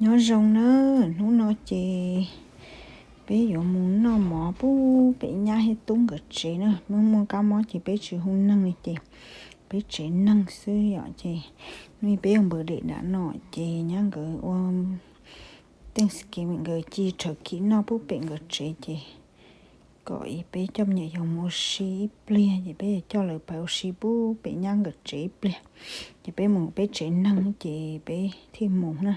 Nyob zoo na, hnub no ces peb yuav mus noj mov pub pem nyab thiab tub nkawd tsev na. Muaj muaj kab mob ces peb tsis hu neeg li ces peb tsev neeg xwb yom. Ces hnub no peb ua npawg dem nram no ces nyab nkawd ua Thanksgiving, nkawd ci turkey noj pub pem nkawd tsev ces kom peb coj me nyuam yaus mus ua si ib pliag ces peb yuav coj lawv pais ua si pub pem nyab nkawd tsev ib pliag. Ces peb mus peb tsev neeg ces peb thiaj mus na.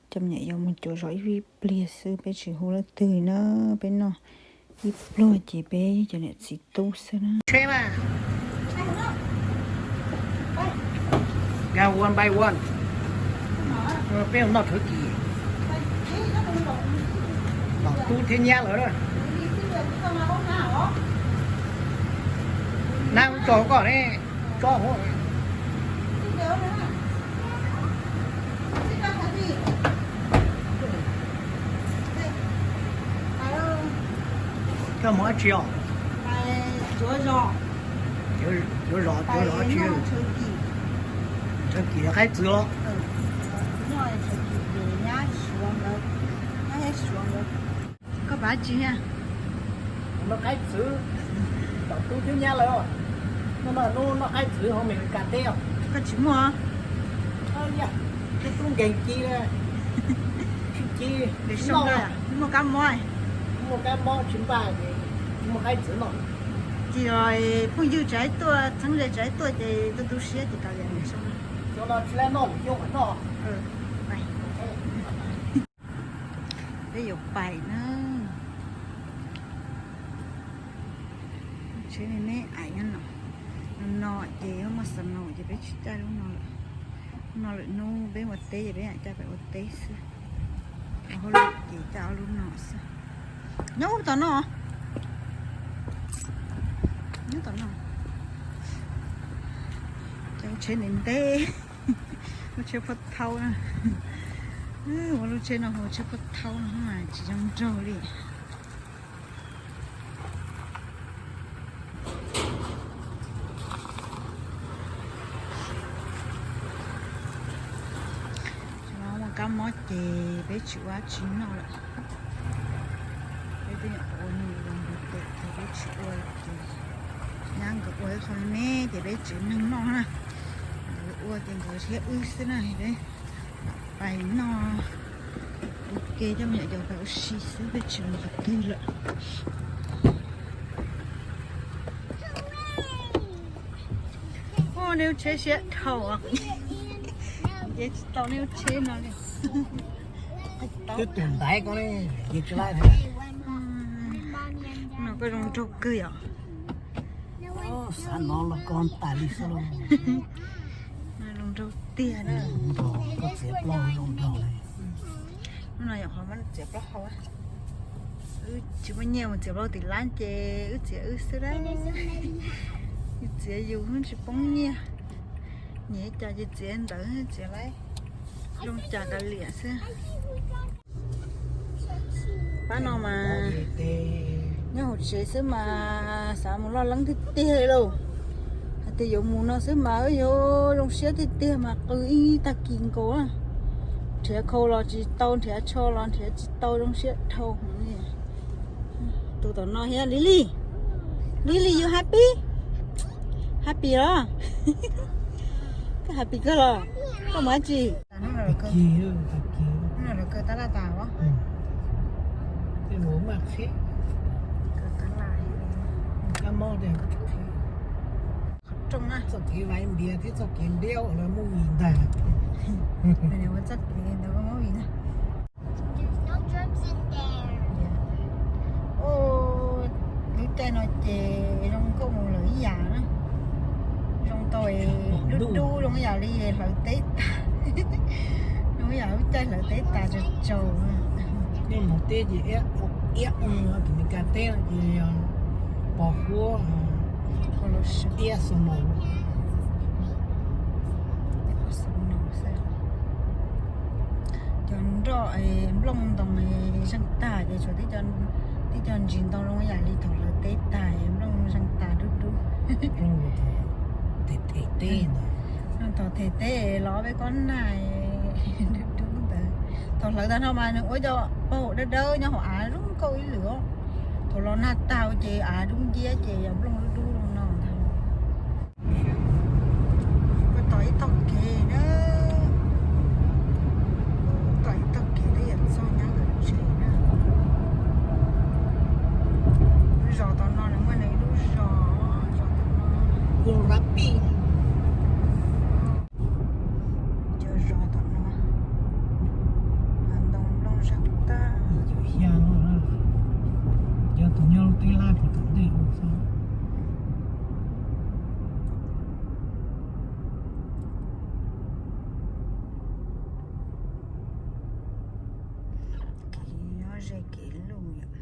Coj me nyuam yaus mus cuav zos ib pliag xwb, peb tsis hu leej twg na. Peb noj ib pluag ces peb cov niam txiv tub xwb na. One by one. Peb noj turkey. Tom tub thiab nyab lawm. Nab tso koj ne, tso hauv. Koj mus dab tsi os? Cuav zos, cuav zos dab tsi? Turkey qaib txwv los? Koj pab tsis thiab? Noj qaib txwv, tom tub thiab nyab lawm. Noj noj hnub noj qaib txwv hauv Amelikas teb os. Koj tsis muaj? Tub tub nkeeg ci, tsis ci, muaj kab mob, muaj kab mob tsis npaj ces muaj qaib txwv noj. Ces phooj ywg tsav tuaj, txheeb ze tsav tuaj ces tu tu siab ces kav liam zoo. Cov no tsis laib noj, lwm xyoo mam noj. Peb yuav pais na. Tsheb me me ais nyob no. No no ces muaj snow ces peb tsis caij lub no lawm. No lwm hnub peb mus teb ces peb mam caij pem ua teb xwb. Ua hauj lwm ces caij ob lub no xwb. Nyob tom no, nyob tom no. Ces lub tsheb ntev ntev, lub tsheb phoj thaub na. Ua lub tsheb no hu tsheb phoj thaub no mas tsis zoo nraug li. Muaj kab mob ces peb tsis ua tsis noj lawm. Peb twb nyuam qhuav ua nws los nws tes ces peb tsis ua lawm ces nyab nkawd ua ib qho me me ces peb tsev neeg noj na. Nkawd ua ces nkawd thiab wb xwb na, peb pais noj ua ke coj me nyuam yaus pais ua si xwb, peb tsis mus qhov twg lawm. Ua nej lub tsheb siab dhau, ces tsis tau nej lub tsheb no li. Twb tus ntaiv ko ne, yeej tsis laib thiab. No koj zoo nraug kawg yom. Xav no los koj tas li xwb lauj. Zoo nraug tiag na. Koj txiav plaub zoo nraug li. Hnub no yog qhov muab txiav plaub hau. Wb tsis muaj nyiaj mus txiav plaub tim lab ces wb txiav wb xwb lawm. Yus txiav yus tsis poob nyiaj. Nyiam cas ces txiav ntawd, txiav lawm zoo cas kav liam xwb. Pab no mas nyob hauv tsev xwb mas xav mus loj leeb tiag tiag lauj. Hais tias yuav mus no xwb mas wb yuav zoo siab tiag tiag mas qw ib tag kis nkaus. Nrhiav khau los tsis tau, nrhiav tsho los nrhiav tsis tau, zoo siab dhau. Tus tom no thiab, Lily. Lily, you happy? Happy los? Koj happy kawg los? Koj mus dab tsi? Hnub no lawv kaw tab laj tas os. Kaw tab laj. Qhov rooj na. Txoj kev vais npias thiab txoj kev ntiab lawv movie ntag. Ua txoj kev ntawd movie ntag. Lub caij no ces zoo nkauj mus lawm ib yam na. Zoo tau dub dub zoo ib yam li hlawv teb tas. Zoo ib yam lub caij hlawv teb tas tsaus tsaus. Nej mus teb ces iab, tus Meskas teb no ces yog pos huab, iab snow. Cov nroj nplooj ntoos zeeg tag ces tshuav tib co ntsis ntoo zoo ib yam li thaum hlawv teb tag, nplooj zeeg tas dub dub. Thaum them teb los peb kob nag, dub dub. Hlawv tag no mas nws ua cov paj huam dawb dawb nyob hauv av zoo nkauj ib lwm. Thaum los nag tag ces av dub nciab ces yog nplooj dub dub no ntag. Kuj tom ib tog kev na, tom ib tog kev twb yuav txog nyob ntawm tsev na. Lub zos tom no nws muaj nws ib lub zos, zos tom no. Cov zos tom no, hav ntoo nplooj zeeg tag. Cov tus nyob lub teb lab puag tom ntej ua xwb. Kev nyob ze kev luj yom.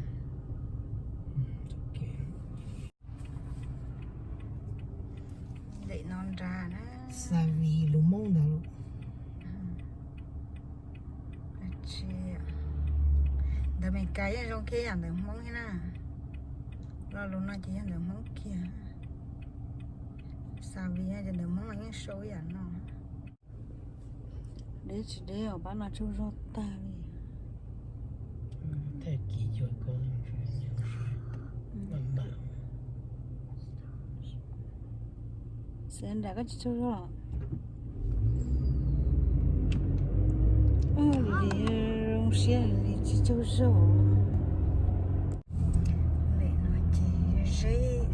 Lem no nrad na. Xavi lus Hmoob ntag lauj. Ntawv Meskas yeej zoo kiag yam ntawv Hmoob thiab na. Lo lus no ces yog ntawv Hmoob kiag. Xavi no ces ntawv Hmoob los yeej sau ib yam no. Deb tsis deb os, pab no tsaug zog tag li. Xav nram koj tsis tsaug zog los? Zoo siab li tsis tsaug zog. Lem no ces ze xwb.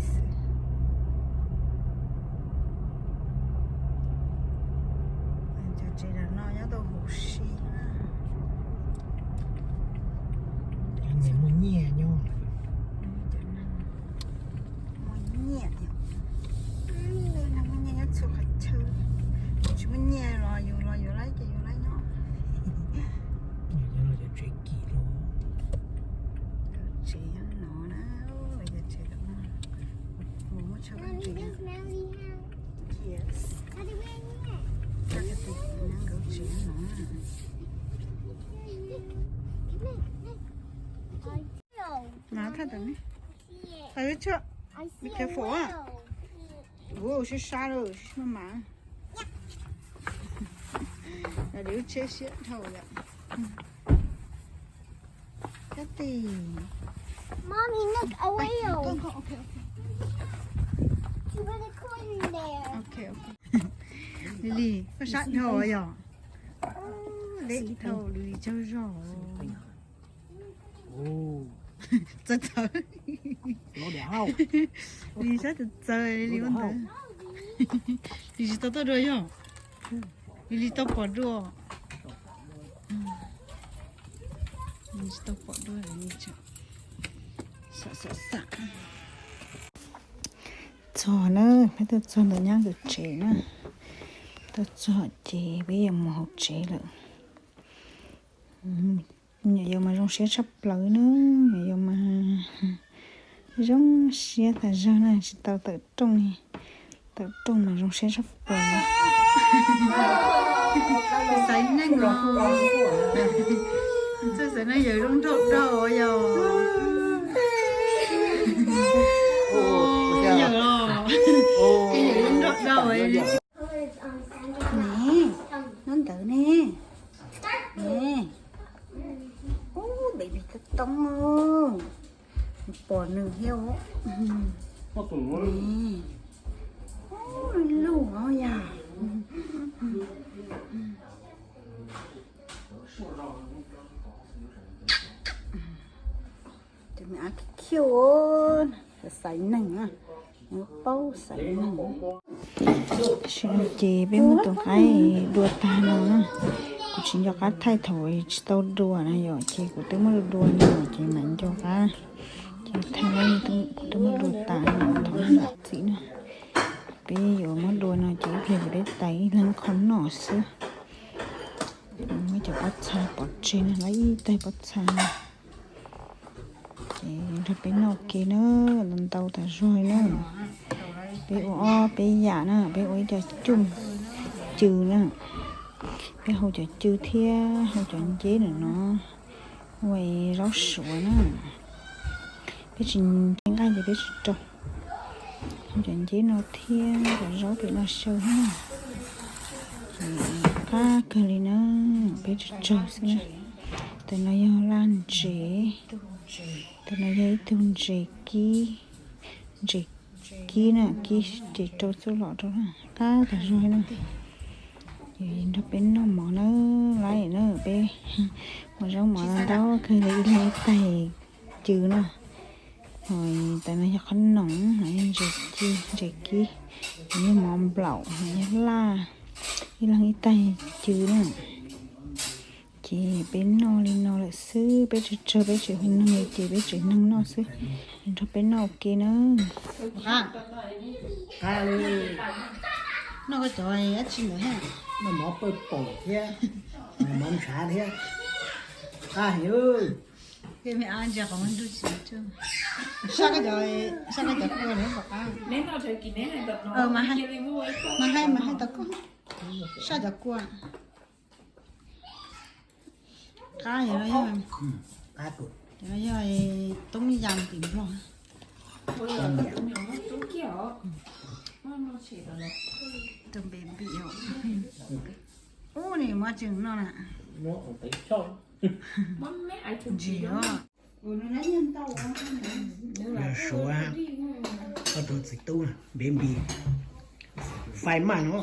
Cov tsev ntawm no nyob tau huv si na. Cov neeg muaj nyiaj nyob. Muaj nyiaj, neeg muaj nyiaj nyob txhua qhov chaw. Tsis muaj nyiaj los yus los yuav laib ces yus laib nyob. Cov tsev kim los. Tsev nyob no na, cov tsev tom no. Mus muab tshaj koj ntsis. Yes. Tshaj koj tus nkauj tsev no. Nov thaj tawm ne. Be careful á. Ua sib sab lawm, sib maj mam. Lawv lub tsheb siab dhau lawm. Kab tis. Mommy, look, a whale. Go, go, okay, okay. She put a coin in there. Okay, okay. Lily, koj sab dhau yom? Deb dhau, Lily tsaug zog. Txawv txawv. Lily sab txawv txawv, Lily ua ntawd. Lily tsis tau tuaj dua yog? Lily tau pom dua. Lily tsis tau pom dua, Lily tseem xam xam xam. Txog na, peb tuaj txog ntawm nyab nkawd tsev na. Tuaj txog ces peb yuav mus hauv tsev lawm. Nyuam yaus mas zoo siab tshaj plaws na, nyuam yaus mas zoo siab tas zog na, tsis tau tawm rooj, tawm rooj mas zoo siab tshaj plaws. Xaiv neeg os, txawj xaiv neeg yawm zoo nraug dhau yom. Yawm los, yawm zoo nraug dhau. Ne, nyob ntawd ne. Ne. Ub, baby tub toob, pom nws thiab. Ub, lub os yog. Cov me ab khiu, xaiv neeg, paub xaiv neeg. Tam sim no ces peb muab tus qaib dua tag no na. Kuv tsis nco qab thaij thaum tsis tau dua na yom, ces kuv twb muab dua dua no ces mam nco qab. Ces thaij no kuv twb muab dua tas no, thov zam txim na. Peb yuav muab dua no ces ib pliag kuv deb tais ib leeg qho noj xwb. Muab cov pob txha pov tseg na, lawv ib taig pob txha na. Ces nrog peb noj ke na, ntau tas zog na. Peb ua ob peb yam na, peb ua ib co cuj cw na. Peb hau cov cw thiab hau cov nceb ntawm no ua zaub suav na. Peb tsis nce nqaij ces peb tsis rau. Hau cov nceb no thiab cov zaub pem no xyaw na. Ces qab kawg li na, peb tsis tsaug xwb na. Tus no yog laj ntsev, tus no yog ib tug ntses kib, ntses kib na, kib ces rau txuj lom rau na, qab tas zog na. Nrog peb noj mov na, laib na, peb ua zaub mov ntau kawg li, ib leeg ib taig cw na. Ho tus no yog qhob noom, ho yog ntses ci, ntses kib, ho yog mov nplaum, ho yog laj, ib leeg ib taig cw na. Ces peb noj li no lawm xwb, peb tsawg tsawg peb tseem hu neeg li ces peb tseem neeg noj xwb. Nrog peb noj ua ke na. Noj koj cov dab tsi ntawd thiab? Noj mov pawg paum thiab, mov ntshav thiab. Qab heev. Sab koj cov, sab koj cov kua lawm pom qab. Mas hais, mas hais tau koj. Sab cov kua. Qab yog, yog toob yam tim Nplog. Tus baby os. Ub, nws muab tseem no na. Ntsim os. Suav, ob tug txiv tub na, baby. Fai maj no.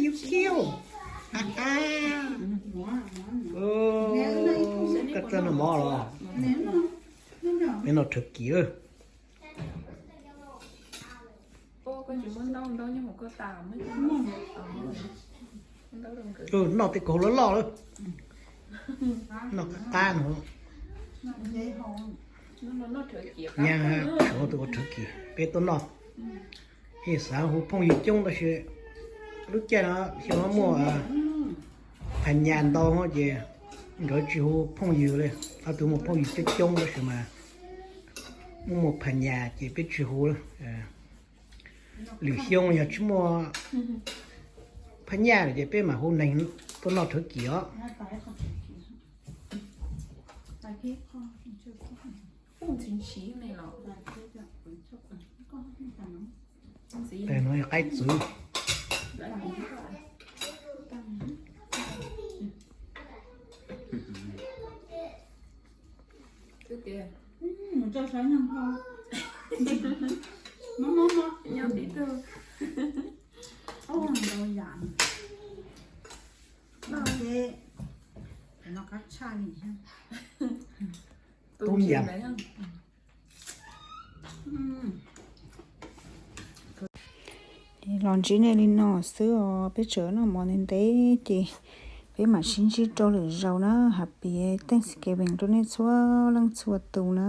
Yus khiu. Koj txawj noj mov los? Peb noj turkey lawm. Noj tej kaus loj loj lawm. Noj qab qab no. Nyab suav tus ua turkey peb tuaj noj. Yeej xav hu phooj ywg coob tab sis lub caij no xyov muaj phas nyas ntau ces nkawd tsis hu phooj ywg li. Ob tug muaj phooj ywg coob coob tab sis mas muaj muaj phas nyas ces peb tsis hu. Lwm xyoo yog tsis muaj phab nyaj lawm ces peb mam hu neeg tuaj noj turkey os. Tes no yog qaib txwv. Tub yam. Los ntsib nej li no xwb os, peb tseem noj mov ntev ntev ces peb mam sib ntsib rau lwm zaus na. Happy Thanksgiving rau nej txhua leej txhua tus na.